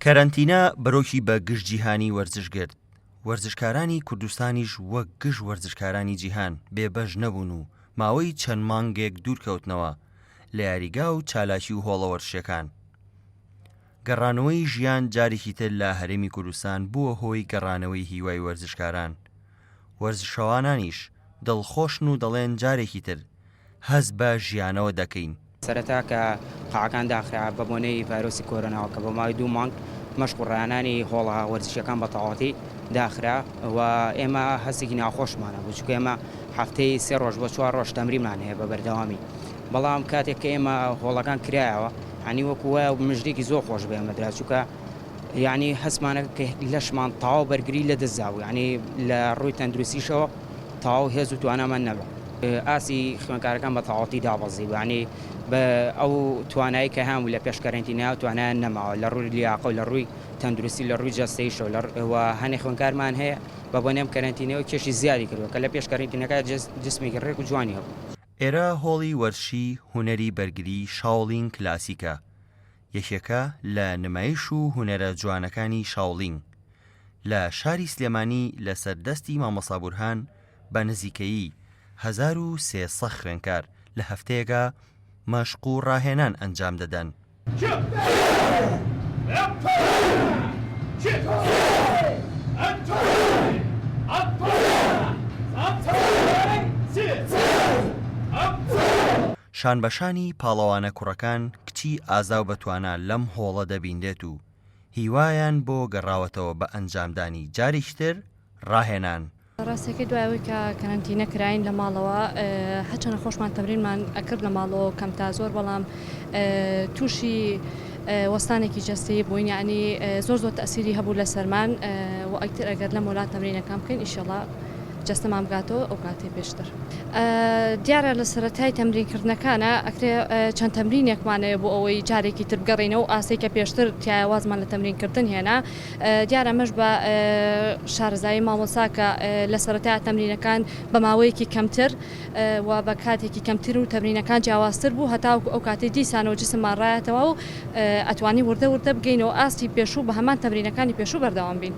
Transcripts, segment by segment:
کەرەنتینە بەرۆکی بە گشت جیهانی وەرزش گرت، وەرزشکارانی کوردستانیش وەک گشت وەرزشکارانی جیهان بێ بەش نەبوون و ماوەی چەند مانگێک دوورکەوتنەوە لە یاریگا و چالاکی و هۆڵە وەرزشیەکان. گەڕانەوەی ژیان جارێکی تر لە هەرێمی کوردستان بووە هۆی گەڕانەوەی هیوای وەرزشکاران، وەرزشەوانانیش دڵخۆشن و دەڵێن جارێکی تر هەست بە ژیانەوە دەکەین. سەرەتا کە قاعەکان داخرا بە بۆنەی ڤایرۆسی کۆرۆناوە کە بۆ ماوەی دوو مانگ مەشق و ڕاهێنانی هۆڵە وەرزشیەکان بە تەواوەتی داخرا و ئێمە هەستێکی ناخۆشمان هەبوو چونکە ئێمە هەفتەی سێ ڕۆژ بۆ چوار ڕۆژ تەمرینمان هەیە بە بەردەوامی بەڵام کاتێک کە ئێمە هۆڵەکان کرایەوە یانی وەکو وایە مژدێکی زۆر خۆش بە ئێمە درا چونکە یانی هەستمانە کە لەشمان تەواو بەرگری لە دەست دابوو یانی لە ڕووی تەندروستیشەوە تەواو هێز و توانامان نەبوو ئاستی خوێنکارەکان بە تەواوەتی دابەزی بوو یانی بە ئەو توانایی کە هەیان بوو لە پێش کەرەنتینە توانایان نەماوە لە ڕووی لیاقە و لە ڕووی تەندروستی لە ڕووی جەستەیشەوە لە و هەنێ خوێنکارمان هەیە بە بۆنەی ئەم کەرەنتینەوە کێشی زیادی کردووە کە لە پێش کەرەنتینەکە جسمێکی ڕێک و جوانی هەبوو. ئێرە هۆڵی وەرزشی هونەری بەرگری شاوڵین کلاسیکە، یەکێکە لە نمایش و هونەرە جوانەکانی شاوڵینگ لە شاری سلێمانی لەسەر دەستی مامۆستا بورهان بە نزیکەیی 1300 خوێنکار لە هەفتەیەکا مەشق و ڕاهێنان ئەنجام دەدەن. شانبەشانی پاڵەوانە کوڕەکان کچی ئازا و بەتوانا لەم هۆڵە دەبینرێت و هیوایان بۆ گەڕاوەتەوە بە ئەنجامدانی جارێکی تر ڕاهێنان. ڕاستەکەی دوای ئەوەی کە کەرەنتینە کراین لە ماڵەوە هەرچەنە خۆشمان تەمرینمان ئەکرد لە ماڵەوە کەم تا زۆر بەڵام تووشی وەستانێکی جەستەیی بووین یعنی زۆر زۆر تەسیری هەبوو لەسەرمان و ئەگتر ئەگەر لەمەولا تەمرینەکان بکەین ئیشەڵا جەستەمان بگاتەوە ئەو کاتەی پێشتر. دیارە لە سەرەتای تەمرینکردنەکانا ئەکرێ چەند تەمرینێکمان هەیە بۆ ئەوەی جارێکی تر بگەڕێینەوە ئەو ئاستەی کە پێشتر تیایا وازمان لە تەمرینکردن هێنا دیارە ئەمەش بە شارەزایی مامۆستا کە لە سەرەتای تەمرینەکان بە ماوەیەکی کەمتر و بە کاتێکی کەمتر و تەمرینەکان جیاوازتر بوو هەتاوەکو ئەو کاتەی دیسانەوە جسممان ڕایەتەوە و ئەتوانین وردە وردە بگەینەوە ئاستی پێشوو بە هەمان تەمرینەکانی پێشوو بەردەوام بین.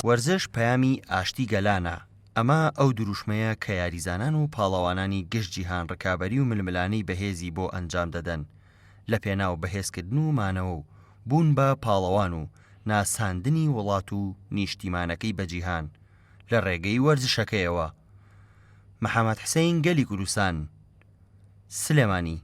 وەرزش پەیامی ئاشتی گەلانە، ئەمە ئەو دروشمەیە کە یاریزانان و پاڵەوانانی گشت جیهان ڕکابەری و ململانێی بەهێزی بۆ ئەنجام دەدەن لە پێناو بەهێزکردن و مانەوە و بوون بە پاڵەوان و ناساندنی وڵات و نیشتیمانەکەی بە جیهان لە ڕێگەی وەرزشەکەیەوە. محەمەد حسەین گەلی کوردستان، سلێمانی.